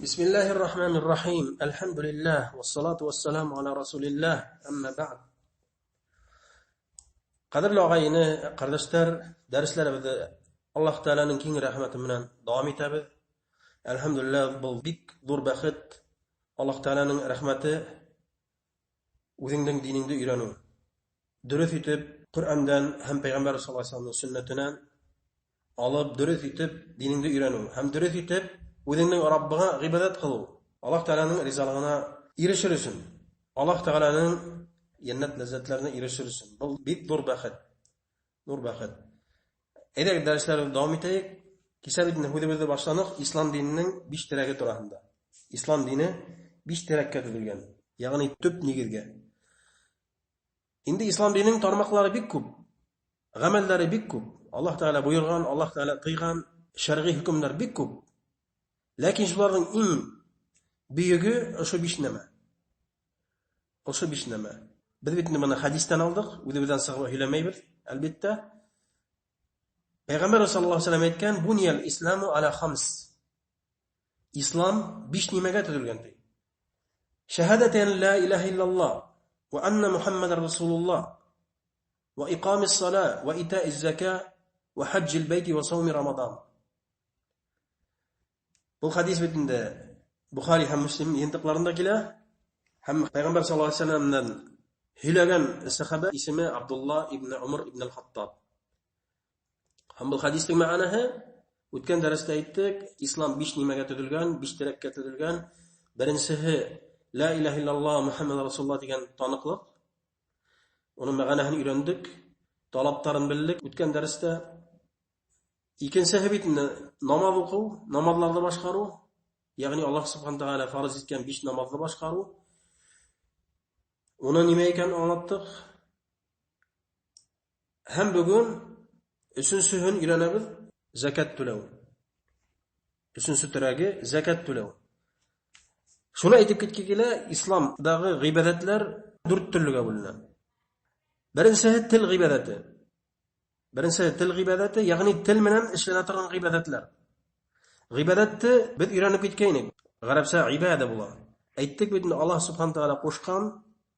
Бисмиллахир рахманир рахим. Әлхәмдүлилләһ, вассалату вассаламу аля расулилләһ. Әммә бәгъд. Ҡәҙерле ағай-эне, ҡәрҙәштәр, дәресләребеҙҙе Аллаһ Тәғәләнең киң рәхмәте менән дауам итәбеҙ. Әлхәмдүлилләһ, был бик ҙур бәхет. Аллаһ Тәғәләнең рәхмәте үҙеңдең динеңде өйрәнеү. Дөрөҫ итеп Ҡөрьәндән һәм Пәйғәмбәр саллаллаһу алейһи вәсәлләмнең сөннәтенән алып дөрөҫ итеп динеңде өйрәнеү һәм дөрөҫ итеп үҙеңдең Раббыңа ғибәҙәт ҡылыу. Аллаһ Тәғәләнең ризалығына ирешер өсөн, Аллаһ Тәғәләнең йәннәт ләззәтләренә ирешер өсөн. Был бик ҙур бәхет. Ҙур бәхет. Әйҙәгеҙ, дәресләребеҙҙе дауам итәйек. Кисә бит инде һүҙебеҙҙе башланыҡ ислам диненең биш терәге тураһында. Ислам дине биш терәккә төҙөлгән, ягъни төп нигеҙгә. Инде ислам диненең тармаҡлары бик күп, ғәмәлдәре бик күп. Аллаһ Тәғәлә бойорған, Аллаһ Тәғәлә тыйған шәрғи хөкөмдәр бик күп. Ләкин шуларҙың иң бөйөгө ошо биш нәмә. Ошо биш нәмә. Беҙ бит инде быны хәдистән алдыҡ, үҙебеҙҙән сығып һөйләмәйбеҙ, әлбиттә. Пәйғәмбәр саллаллаһу алейһи вәсәлләм әйткән: "Буниял исламу аля хамс." Ислам биш нимәгә төҙөлгән ти. Шәһәдәтән ла илаһа иллаллаһ ва анна Мухаммадар расулуллаһ ва иқамис сала ва итаиз зака ва хаҗҗил бәйти ва сауми рамадан. Был хадис бит инде Бухари һәм Муслим йыйынтыҡларында килә. Һәм Пәйғәмбәр саллаллаһу алейһи вәсәлләмдән һөйләгән сәхәбә исеме Абдулла ибн Умар ибн аль-Хаттаб. Һәм был хадистең мәғәнәһе, үткән дәрестә әйттек, ислам биш нимәгә төҙөлгән, биш терәккә төҙөлгән. Беренсеһе ла илаһа иллаллаһ Мухаммад расулуллаһ тигән таныҡлыҡ. Уның мәғәнәһен өйрәндек, талаптарын белдек үткән дәрестә. Икенсеһе бит инде намаҙ уҡыу, намаҙларҙы башҡарыу, ягъни Аллаһ субхана тәғәлә фарыз иткән биш намаҙҙы башҡарыу. Уны нимә икәнен аңлаттыҡ. Һәм бөгөн өсөнсөһөн өйрәнәбеҙ, зәкәт түләү. Өсөнсө терәге зәкәт түләү. Шуны әйтеп китке килә, исламдағы ғибәҙәтләр дүрт төрлөгә бүленә. Беренсеһе тел ғибәҙәте. Беренсеһе тел ғибәҙәте, ягъни тел менән эшләнә торған ғибәҙәтләр. Ғибәҙәтте беҙ өйрәнеп киткәйнек. Ғәрәпсә ғибәдә була. Әйттек бит инде, Аллаһ субхана тәғәлә ҡушҡан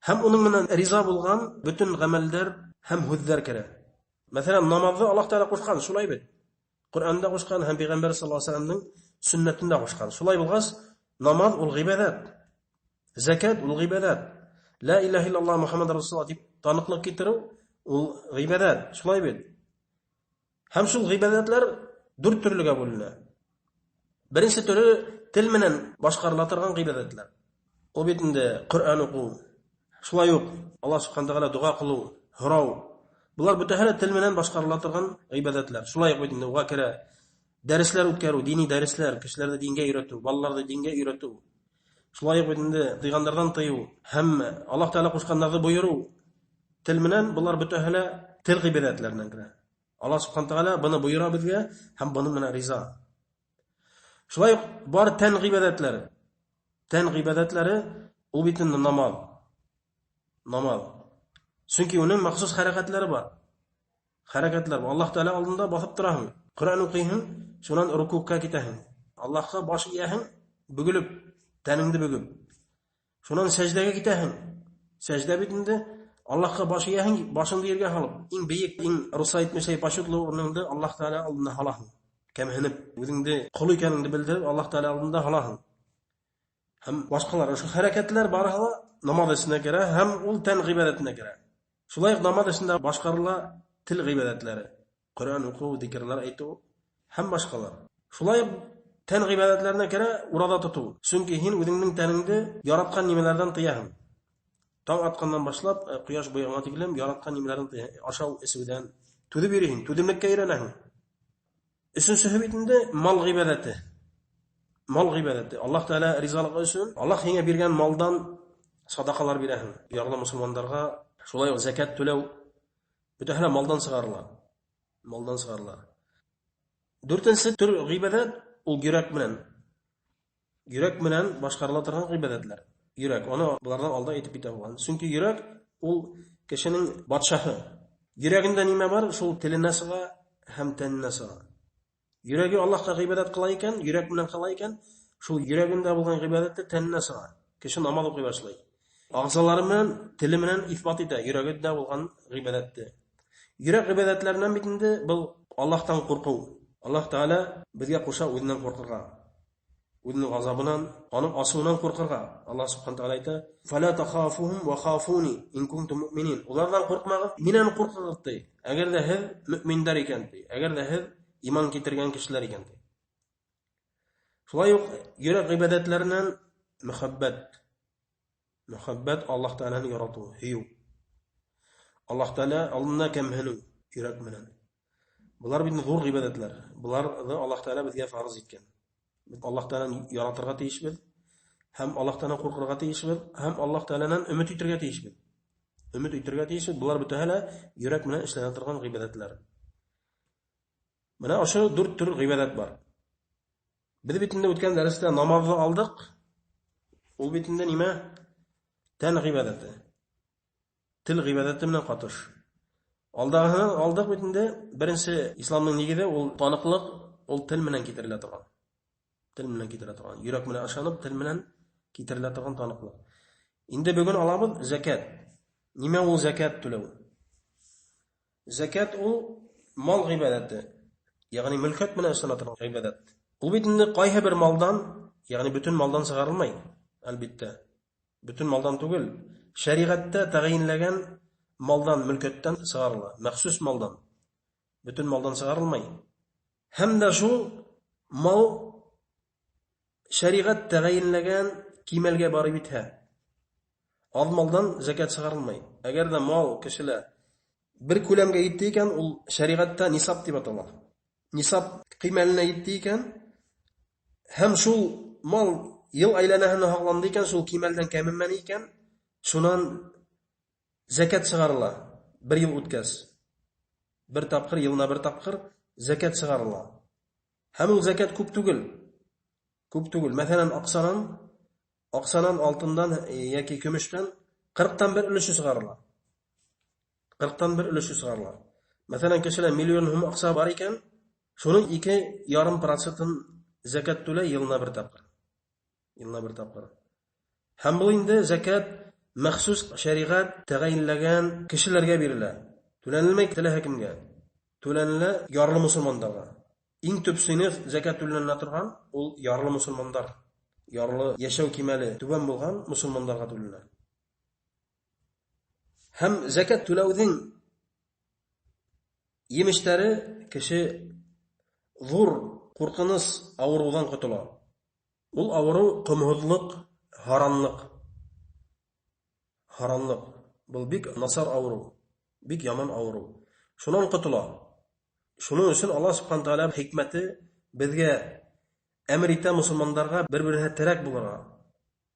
һәм уның менән риза булған бөтөн ғәмәлдәр һәм һүҙҙәр керә. Мәҫәлән, намаҙҙы Аллаһ Тәғәлә ҡушҡан, шулай бит. Ҡөрьәндә ҡушҡан һәм Пәйғәмбәр саллаллаһу алейһи вәсәлләмнең сөннәтендә ҡушҡан. Шулай булғас, намаҙ ул ғибәҙәт. Зәкәт ул ғибәҙәт. Ла илаһа иллаллаһ Мухаммад расулуллаһ тип таныҡлыҡ китереү ул ғибәҙәт, шулай бит. Һәм шул ғибәҙәтләр дүрт төрлөгә бүленә. Беренсе төрө тел менән башҡарыла торған ғибәҙәтләр. Ул бит инде Ҡөрьән уҡыу, шулай уҡ Аллаһ субхана тәғәлә доға ҡылыу, һорау. Былар бөтәһе лә тел менән башҡарыла торған ғибәҙәтләр. Шулай уҡ бит инде уға керә дәресләр үткәреү, дини дәресләр, кешеләрҙе дингә өйрәтеү, балаларҙы дингә өйрәтеү. Шулай уҡ бит инде тыйғандарҙан тыйыу һәм Аллаһ Тәғәлә ҡушҡандарҙы бойороу. Тел менән былар бөтәһе лә тел ғибәҙәтләренән керә. Аллаһ субхана тәғәлә быны бойора беҙгә һәм бының менән риза. Шулай уҡ бар тән ғибәҙәтләре. Тән ғибәҙәтләре ул бит инде намаҙ. Намаҙ. Сөнки уның махсус хәрәкәтләре бар. Хәрәкәтләр. Аллаһ Тәғәлә алдында баҫып тораһың, Ҡөрьән уҡыйһың, шунан рукуҡҡа китәһең. Аллаһҡа баш эйәһең, бөгөлөп, тәнеңде бөгөп. Шунан сәждәгә китәһең. Сәждә бит инде Аллаһҡа баш эйәһең, башыңды ергә һалып, иң бейек, иң русса әйтмешәй почетлы урыныңды Аллаһ Тәғәлә алдында һалаһың. Кәмһенеп, үҙеңде ҡол икәнеңде белдереп, Аллаһ Тәғәлә алдында һалаһың. Һәм башҡалар, ошо хәрәкәтләр барыһы ла намаҙ эсенә керә һәм ул тән ғибәҙәтенә керә. Шулай уҡ намаҙ эсендә башҡарыла тел ғибәҙәтләре. Ҡөрьән уҡыу, зикрлар әйтеү һәм башҡалар. Шулай уҡ тән ғибәҙәтләренә керә ураҙа тотоу. Сөнки һин үҙеңдең тәнеңде яратҡан нимәләрҙән тыяһың. Таң атҡандан башлап, ҡояш байығанға тиклем яратҡан нимәләрҙән тыяһың. Ашау, эсеүҙән түҙеп йөрөйһөң, түҙемлеккә өйрәнәһең. Өсөнсөһө бит инде мал ғибәҙәте. Мал ғибәҙәте. Аллаһ Тәғәлә ризалығы өсөн Аллаһ һиңә биргән малдан садаҡалар бирәһең. Ярлы мосолмандарға шулай уҡ зәкәт түләү бөтәһе лә малдан сығарыла. Малдан сығарыла. Дүртенсе төр ғибәҙәт ул йөрәк менән. Йөрәк менән башҡарыла торған ғибәҙәтләр. Йөрәк, уны быларҙан алда әйтеп китә булған. Сөнки йөрәк ул кешенең батшаһы. Йөрәгендә нимә бар, шул теленә сыға һәм тәненә сыға. Йөрәге Аллаһҡа ғибәҙәт ҡыла икән, йөрәк менән ҡыла икән, Шул йөрәгендә булган гыйбадәте тәненә сыға. Кеше намаз укый башлый. Ағзалары менән, теле менән исбат итә йөрәгендә булган гыйбадәтте. Йөрәк гыйбадәтләреннән бит инде был Аллаһтан курку. Аллаһ Тәгалә безгә куша үзеннән куркырга. Үзенең газабынан, аның асуынан куркырга. Аллаһ Субхану Тәгалә әйтә: "Фала тахафухум ва хафуни ин кунтум муъминин". Улардан куркмагыз, миннән куркыгыз ди. Әгәр дә һеҙ мөминдәр икән ди. Әгәр дә һеҙ иман китергән кешеләр икән ди. Шулай ук йөрәк гыйбадәтләреннән мөхәббәт. Мөхәббәт Аллаһ Тәгаләне ярату, һөю. Аллаһ Тәгалә алдында кәмһенү йөрәк менән. Болар бит зур гыйбадәтләр. Боларны Аллаһ Тәгалә безгә фарыз иткән. Без Аллаһ Тәгаләне яратырга тиешбез, һәм Аллаһ Тәгаләдән куркырга тиешбез, һәм Аллаһ Тәгаләдән өмет итәргә тиешбез. Өмет итәргә тиешбез. Болар бөтәһе лә йөрәк менән эшләнә торган гыйбадәтләр. Менә ошо дүрт төр гыйбадәт бар. Без бит инде үткән дәрестә намазны алдык. Ул бит инде нимә? Тән гыйбадәте. Тел гыйбадәте менән катыш. Алдагыны алдык бит инде. Беренче исламның нигезе ул таныклык, ул тел менән китерелә торган. Тел менән китерелә торган. Йөрәк менән ышанып, тел менән китерелә торган таныклык. Инде бүген алабыз зәкят. Нимә ул зәкят түләү? Зәкят ул мал гыйбадәте. Ягъни мөлкәт менән эшләнә торган гыйбадәт. Ул бит инде кайһы бер малдан, ягъни бөтен малдан чыгарылмай, әлбиттә. Бөтен малдан түгел, шәригатьтә тәгаенләгән малдан, мөлкәттән чыгарыла, махсус малдан. Бөтен малдан чыгарылмай. Һәм дә шул мал шәригать тәгаенләгән кимәлгә барып итә. Аз малдан зәкят чыгарылмай. Әгәр дә мал кешеләр бер күләмгә җитте икән, ул шәригатьтә нисаб дип атала. Нисаб кыймәленә җитте икән, һәм шул мал ел әйләнәһенә һакланды икән, шул кимәлдән кәмемәне икән, шунан зәкят чыгарыла. Бер ел үткәс. Бер тапкыр, елына бер тапкыр зәкят чыгарыла. Һәм ул зәкят күп түгел. Күп түгел. Мәсәлән, аксанан алтындан яки көмештән 40-тан бер өлеше чыгарыла. 40-тан бер өлеше чыгарыла. Мәсәлән, кешеләр миллион һум акча бар икән, шуның 2,5%-ын зәкят түләй елына бер тапкыр. Елына бер тапкыр. Һәм бу инде зәкят махсус шәригать тәгаенләгән кешеләргә бирелә. Түләнелмәй теләһә кемгә. Түләнелә ярлы мусульмандарга. Иң төп сыйныф зәкят түләнелә торган ул ярлы мусульмандар. Ярлы яшәү кимәле түбән булган мусульмандарга түләнә. Һәм зәкят түләүнең емештәре кеше зур куркыныч авырудан котыла. Ул авыру комһызлык, харанлык. Харанлык. Был бик насар авыру, бик яман авыру. Шуннан котыла. Шуның өчен Аллаһ Субхану Тааля хикмәте безгә әмер итә мусульмандарга бер-беренә терәк булырга.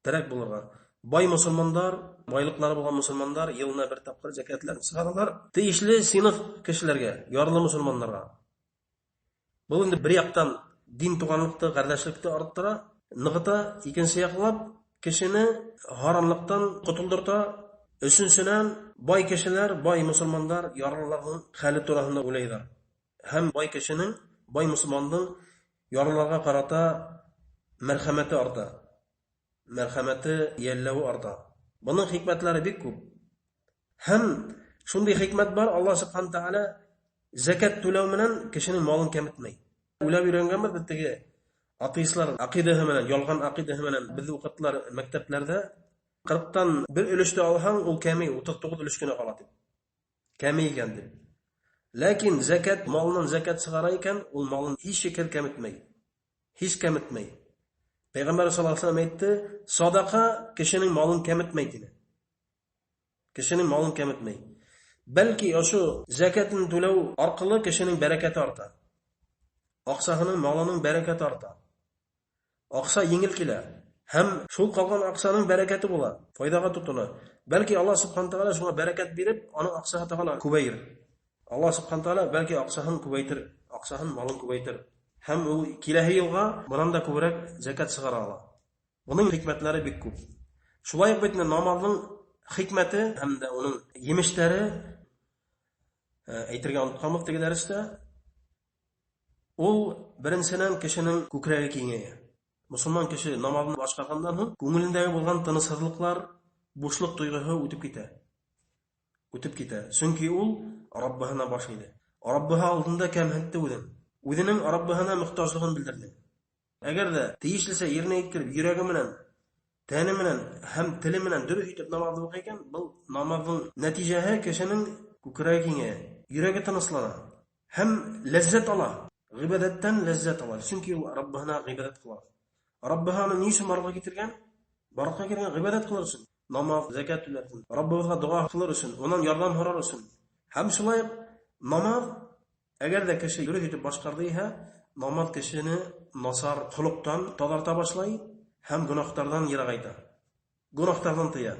Терәк булырга. Бай мусульмандар, байлыклары булган мусульмандар елына бер тапкыр зәкятләрен чыгаралар. Тиешле сыйныф кешеләргә, ярлы мусульмандарга. Бу инде бер яктан дин туганлыкты, кардәшлекте арттыра, ныгыта, икенче яклап кешене харамлыктан котылдырта. Өченчедән, бай кешеләр, бай мусульмандар ярлыларның хәле турасында уйлайлар. Һәм бай кешенең, бай мусульманның ярлыларга карата мәрхәмәте арта. Мәрхәмәте, йәлләве арта. Буның хикмәтләре бик күп. Һәм шундый хикмәт бар, Аллаһ Субхану Тааля зәкят түләү менән кешенең малын кәметмәй. Уйлап өйрәнгәнбез без теге атеистлар акыйдаһы менән, ялган акыйдаһы менән безне укыттылар мәктәпләрдә. 40-тан бер өлештә алһаң, ул кәми, 39 өлеш кенә кала дип. Кәми икән дип. Ләкин зәкят малыннан зәкят чыгара икән, ул малын һич шикел кәметмәй. Һич кәметмәй. Пәйгамбәр саллаллаһу алейһи ва сәлләм әйтте, садака кешенең малын кәметмәй диде. Кешенең малын кәметмәй. Бәлки ошо зәкятын түләү аркылы кешенең бәрәкәте арта. Аксаһының, малының бәрәкәте арта. Акса еңел килә. Һәм шул калган аксаның бәрәкәте була, файдага тотына. Бәлки Аллаһ Субхану Тааля шуңа бәрәкәт биреп, аның аксаһы тагы ла күбәер. Аллаһ Субхану Тааля бәлки аксаһын күбәйтер, аксаһын, малын күбәйтер. Һәм ул киләһе елга bundan да күбрәк зәкят чыгара ала. Буның хикмәтләре бик күп. Шулай ук бит инде намазның хикмәте һәм дә уның емештәре, әйтергә онытканбыз теге дәрестә. Ул беренчедән кешенең күкрәге киңәя. Мосолман кеше намаҙын башҡарғандан һуң күңелендәге булған тынысһыҙлыҡлар, бушлыҡ тойғоһо үтеп китә. Үтеп китә. Сөнки ул Раббыһына баш эйҙе. Раббыһы алдында кәмһетте үҙен. Үҙенең Раббыһына мохтажлығын белдерҙе. Әгәр ҙә тейешлесә еренә еткереп, йөрәге менән, тәне менән һәм теле менән дөрөҫ итеп намаҙ уҡый икән, был намаҙҙың нәтижәһе кешенең күкрәге киңәйә, йөрәге тыныслана һәм ләззәт ала. Ғибәҙәттән ләззәт ала. Сөнки ул Раббыһына ғибәҙәт ҡыла. Раббыһы аны ни өсөн барлыҡҡа килтергән? Барлыҡҡа килгән ғибәҙәт ҡылыр өсөн. Намаҙ, зәкәт түләр өсөн, Раббыбыҙға доға ҡылыр өсөн, унан ярҙам һорар өсөн. Һәм шулай уҡ намаҙ, әгәр ҙә кеше дөрөҫ итеп башҡарҙы иһә, намаҙ кешене насар холоҡтан таҙарта башлай һәм гөнаһтарҙан йырағайта. Гөнаһтарҙан тыя.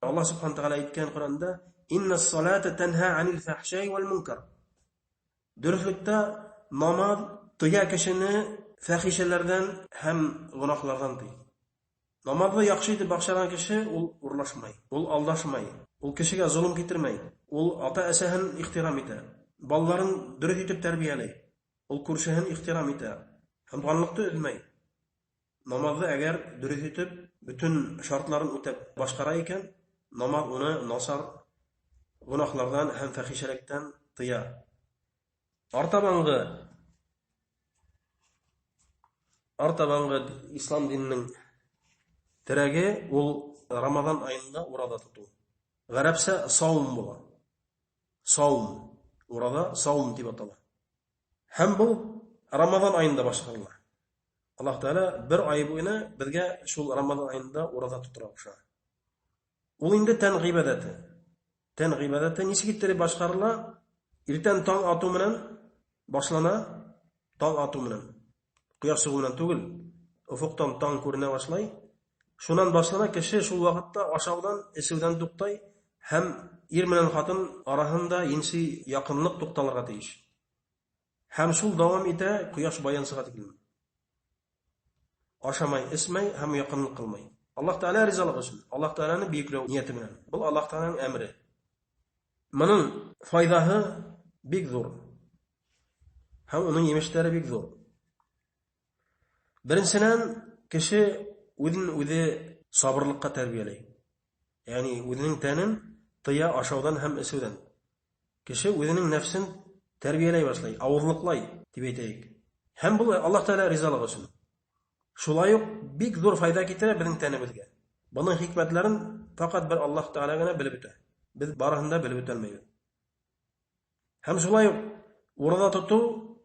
Аллаһ субхана тәғәлә әйткән Ҡөрьәндә: "Иннас салата танһа анил фахшай вал мункар". Дөрөҫлөктә намаҙ тыя кешене фәхишәләрҙән һәм гөнаһларҙан тый. Намаҙҙы яҡшы итеп башҡарған кеше ул урлашмай, ул алдашмай, ул кешегә золом китермәй, ул ата-әсәһен ихтирам итә, балаларын дөрөҫ итеп тәрбиәләй, ул күршеһен ихтирам итә һәм туғанлыҡты өҙмәй. Намаҙҙы әгәр дөрөҫ итеп, бөтөн шартларын үтәп башҡара икән, намаҙ уны насар гөнаһларҙан һәм фәхишәлектән тыя. Артабанғы ислам диненең терәге ул Рамаҙан айында ураҙа тотоу. Ғәрәпсә саум була. Саум, ураҙа саум тип атала. Һәм был Рамаҙан айында башҡарыла. Аллаһ Тәғәлә бер ай буйына беҙгә шул Рамаҙан айында ураҙа тоторға ҡуша. Ул инде тән ғибәҙәте. Тән ғибәҙәте нисек иттереп башҡарыла? Иртән таң атыу менән башлана, таң атыу менән. Ҡояш сығыу менән түгел, офоҡтан таң күренә башлай. Шунан башлана, кеше шул ваҡытта ашауҙан, эсеүҙән туҡтай һәм ир менән ҡатын араһында енси яҡынлыҡ туҡталырға тейеш. Һәм шул дауам итә ҡояш баянсыға тиклем. Ашамай, эсмәй һәм яҡынлыҡ ҡылмай. Аллаһ Тәғәлә ризалығы өсөн, Аллаһ Тәғәләне бейекләү ниәте менән. Был Аллаһ Тәғәләнең әмере. Моның файҙаһы бик ҙур. Һәм уның емештәре бик ҙур. Беренсенән, кеше үҙен үҙе сабырлыҡҡа тәрбиәләй. Ягъни үҙенең тәнен тыя ашауҙан һәм эсеүҙән. Кеше үҙенең нәфсен тәрбиәләй башлай, ауыҙлыҡлай тип әйтәйек. Һәм был Аллаһ Тәғәлә ризалығы өсөн. Шулай уҡ бик ҙур файҙа китерә беҙҙең тәнебеҙгә. Бының хикмәтләрен фәҡәт бер Аллаһ Тәғәлә генә белеп бөтә. Беҙ барыһын да белеп бөтә алмайбыҙ. Һәм шулай уҡ ураҙа тотоу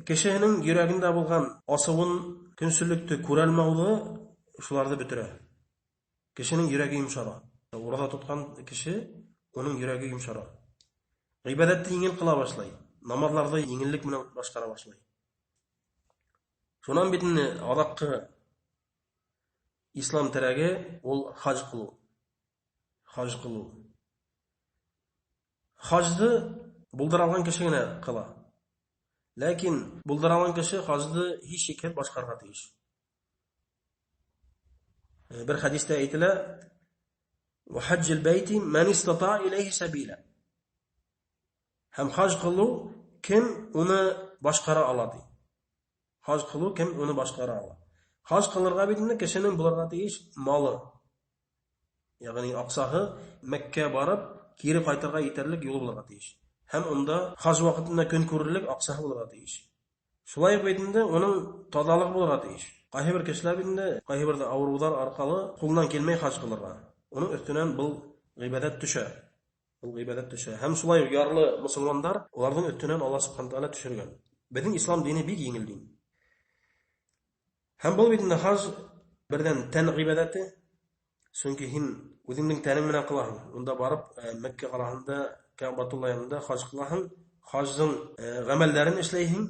кешенең йөрәгендә булған асыуын, көнсөллөктө күрә алмауҙы шуларҙы бөтөрә. Кешенең йөрәге йомшара. Ураҙа тотҡан кеше, уның йөрәге йомшара. Ғибәҙәтте еңел ҡыла башлай, намаҙларҙы еңеллек менән башҡара башлай. Шунан бит инде аҙаҡҡы ислам терәге ул хаж ҡылыу. Хаж ҡылыу. Хажды булдыра алған кеше генә ҡыла. Ләкин булдыра алған кеше хажды һис шикһеҙ башҡарырға тейеш. Бер хәдистә әйтелә: "Ва хаҗҗул бәйти ман истата иләйһи сәбила". Һәм хаж ҡылыу кем уны башҡара ала ти. Хаж ҡылыу кем уны башҡара ала. Хаж ҡылырға бит инде кешенең булырға тейеш малы. Ягъни аҡсаһы Мәккә барып, кире ҡайтырға етерлек юлы булырға тейеш. Һәм унда хаж ваҡытында көн күрерлек аҡсаһы булырға тейеш. Шулай уҡ бит инде уның таҙалығы булырға тейеш. Ҡайһы бер кешеләр бит инде ҡайһы бер ауырыуҙар арҡалы ҡулынан килмәй хаж ҡылырға. Уның өҫтөнән был ғибәҙәт төшә. Был ғибәҙәт төшә. Һәм шулай уҡ ярлы мосолмандар уларҙың өҫтөнән Аллаһ субхана тәғәлә төшөргән. Беҙҙең ислам дине бик еңел дин. Һәм был бит инде хаж берҙән тән ғибәҙәте, сөнки һин үҙеңдең тәнең менән ҡылаһың. Унда барып Мәккә ҡалаһында Кәғбәтулла янында хаж ҡылаһың, хаждың ғәмәлдәрен эшләйһең.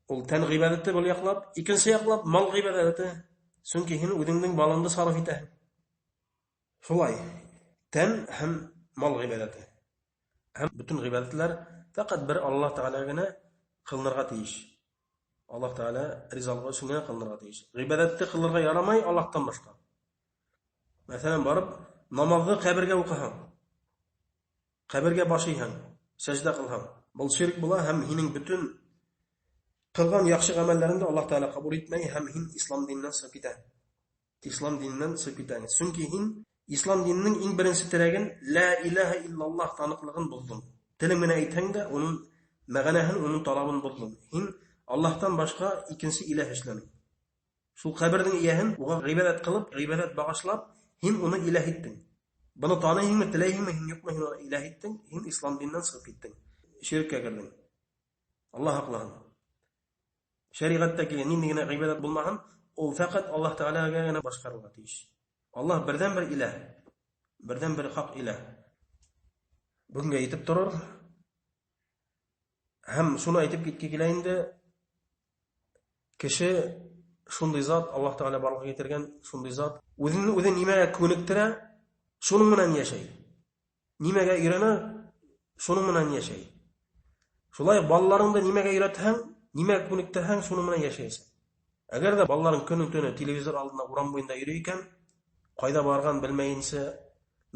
Ул тән ғибәҙәте был яҡлап, икенсе яҡлап мал ғибәҙәте, сөнки һин үҙеңдең малыңды сарыф итәһең. Шулай, тән һәм мал ғибәҙәте. Һәм бөтөн ғибәҙәтләр фәҡәт бер Аллаһ Тәғәлә генә ҡылынырға тейеш. Аллаһ Тәғәлә ризалығы өсөн генә ҡылынырға тейеш. Ғибәҙәтте ҡылырға ярамай Аллаһтан башҡа. Мәҫәлән, барып намаҙҙы ҡәбергә уҡыһаң, ҡәбергә баш эйһәң, сәждә ҡылһаң, был ширк була һәм һинең бөтөн Ҡылған яҡшы ғәмәлләреңде Аллаһ Тәғәлә ҡабул итмәй һәм һин ислам диненән сығып китәһең. Ислам диненән сығып китәһең. Сөнки һин ислам диненең иң беренсе терәген ла илаһа иллаллаһ таныҡлығын боҙҙоң. Телең менән әйтһәң дә, уның мәғәнәһен, уның талабын боҙҙоң. Һин Аллаһтан башҡа икенсе иләһ эшләнең. Шул ҡәберҙең эйәһен уға ғибәҙәт ҡылып, ғибәҙәт бағышлап, һин уны иләһ иттең. Быны таныйһыңмы, теләйһеңме, һин юҡмы, һин уны иләһ иттең, һин ислам диненән сығып киттең. Ширккә керҙең. Аллаһ һаҡлаһын. Шәриғәттә килгән ниндәй генә ғибәҙәт булмаһын, ул фәҡәт Аллаһ Тәғәләгә генә башҡарылырға тейеш. Аллаһ берҙән-бер иләһ, берҙән-бер хаҡ иләһ. Бөгөнгә етеп торор. Һәм шуны әйтеп китке килә инде, кеше шундай зат, Аллаһ Тәғәлә барлыҡҡа китергән шундай зат, үҙен үҙе нимәгә күнектерә, шуның менән йәшәй. Нимәгә өйрәнә, шуның менән йәшәй. Шулай уҡ балаларыңды нимәгә өйрәтһәң, нимәгә күнектерһәң, шуның менән йәшәйсең. Әгәр ҙә балаларың көнө-төнө телевизор алдында урам буйында йөрөй икән, ҡайҙа барған белмәйенсә,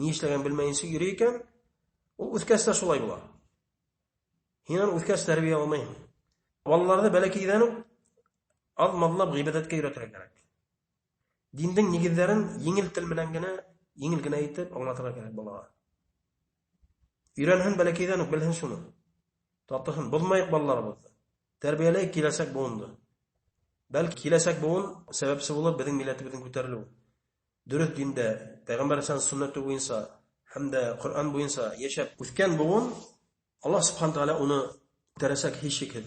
ни эшләгән белмәйенсә йөрөй икән, ул үҫкәс тә шулай була. Һин аны үҫкәс тәрбиә алмайһың. Балаларҙы бәләкәйҙән үк аҙ-маҙлап ғибәҙәткә өйрәтергә кәрәк. Диндең нигеҙҙәрен еңел тел менән генә, еңел генә итеп аңлатырға кәрәк балаға. Өйрәнһен бәләкәйҙән үк, белһен шуны. Татыһын, боҙмайыҡ балаларыбыҙҙы. Тәрбиәләйек киләсәк быуынды. Бәлки киләсәк быуын сәбәпсе булыр беҙҙең милләтебеҙҙең күтәрелеүе. Дөрөҫ диндә, Пәйғәмбәр сөннәте буйынса һәм дә Ҡөрьән буйынса йәшәп үҫкән быуын Аллаһ Субхана Тәғәлә уны күтәрәсәк һис шикһеҙ.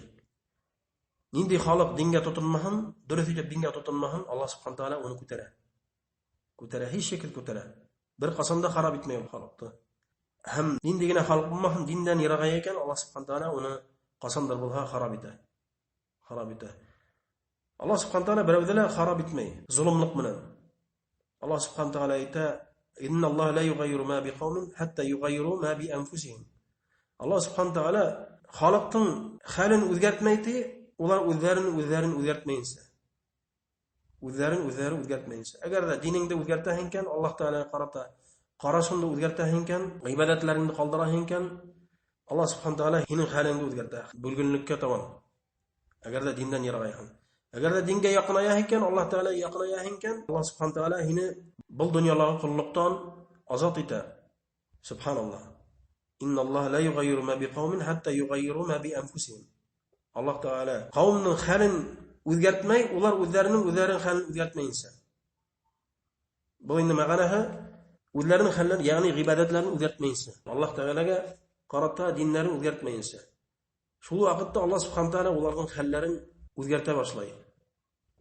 Ниндәй халыҡ дингә тотонмаһын, дөрөҫ итеп дингә тотонмаһын, Аллаһ Субхана Тәғәлә уны күтәрә. Күтәрә, һис шикһеҙ күтәрә. Бер ҡасан да харап итмәй ул халыҡты. Һәм ниндәй генә халыҡ булмаһын, диндән йырағая икән, Аллаһ Субхана Тәғәлә уны ҡасандыр булһа харап итә. Харап итә. Аллаһ Субхана Тәғәлә берәүҙе лә харап итмәй, золомлыҡ менән. Аллаһ Субхана Тәғәлә әйтә: "Инналлаһа ла юғаййиру ма биҡаумин хатта юғаййиру ма би анфусихим." Аллаһ Субхана Тәғәлә халыҡтың хәлен үҙгәртмәй ти, улар үҙҙәрен үҙгәртмәйенсә. Үҙҙәрен үҙҙәре үҙгәртмәйенсә. Әгәр ҙә динеңде үҙгәртәһең икән, Аллаһ Тәғәләгә ҡарата ҡарашыңды үҙгәртәһең икән, ғибәҙәтләреңде ҡалдыраһың икән, Аллаһ Субхана Тәғәлә һинең хәлеңде үҙгәртә, бөлгөнлөккә табан. Әгәр ҙә диндән йырағайһаң. Әгәр ҙә дингә яҡынаяһың икән, Аллаһ Тәғәләгә яҡынаяһың икән, Аллаһ Субхана Тәғәлә һине был донъялағы ҡоллоҡтан азат итә. Субханаллаһ. Инналлаһа ла юғаййиру ма биҡаумин хатта юғаййиру ма би анфусихим. Аллаһ Тәғәлә ҡауымдың хәлен үҙгәртмәй, улар үҙҙәренең үҙҙәренең хәлен үҙгәртмәйенсә. Был инде мәғәнәһе үҙҙәренең хәлләрен, йәғни ғибәҙәтләрен үҙгәртмәйенсә. Аллаһ Тәғәләгә ҡарата диннәрен үҙгәртмәйенсә. Шул ваҡытта Аллаһ Субхана Тәғәлә уларҙың хәлләрен үҙгәртә башлай.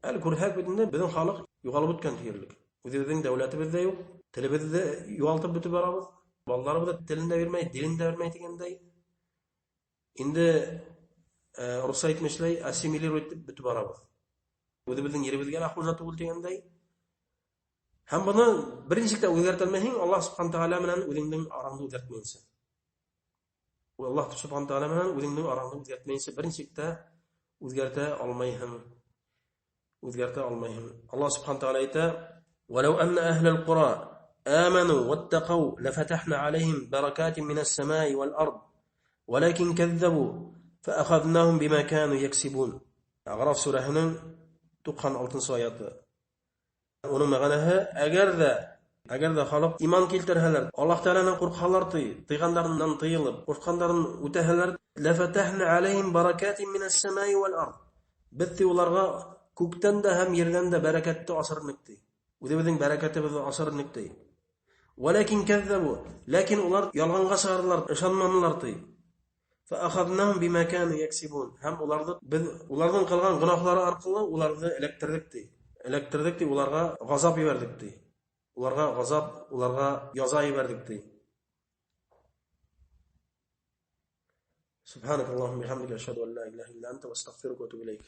Әле күрһәк бит инде, беҙҙең халыҡ юғалып бөткән тиерлек. Үҙебеҙҙең дәүләтебеҙ ҙә юҡ, телебеҙҙе юғалтып бөтөп барабыҙ. Балаларыбыҙ ҙа телен дә бирмәй, динен дә белмәй тигәндәй. Инде русса әйтмешләй, ассимилировать итеп бөтөп барабыҙ. Үҙебеҙҙең еребеҙгә лә хужа түгел тигәндәй. Һәм быны бер нисек тә үҙгәртә алмайһың, Аллаһ Субхана Тәғәлә менән үҙеңдең араңды үҙгәртмәйенсә. Аллаһ Субхана Тәғәлә менән үҙеңдең араңды үҙгәртмәйенсә бер нисек тә үҙгәртә алмайһың. Үҙгәртә алмайһың. Аллаһ Субхана Тәғәлә әйтә: "Валау анна әһләл ҡура аману ваттақау лафатахна алейхим баракатин минәс самаи вал ард, валакин кәззәбу фаахаҙнахум бима кану яксибун." Ағраф сүрәһенең 96-нсы аяты. Уның мәғәнәһе, әгәр ҙә халыҡ иман килтерһәләр, Аллаһ Тәғәләнән ҡурҡһалар, тыйғандарынан тыйылып, ҡушҡандарын үтәһәләр, лафатахна алейхим баракатин минәс самаи вал ард. Беҙ ти уларға күктән дә һәм ерҙән дә бәрәкәтте асыр инек ти. Үҙебеҙҙең бәрәкәтебеҙҙе асыр инек ти. Валакин кәззәбу, ләкин улар ялғанға сығарҙылар, ышанманылар ти. Фаахаҙнахум бима кану яксибун. Һәм уларҙы беҙ уларҙың ҡылған гонаһлары арҡылы уларҙы эләктерҙек ти. Эләктерҙек ти, уларға ғазап ебәрҙек ти. Уларға ғазап, уларға яза ебәрҙек ти. Субханакаллахумма бихамдика ашһаду ан ла илаһа илля анта ва астагфирука ва атубу илейк.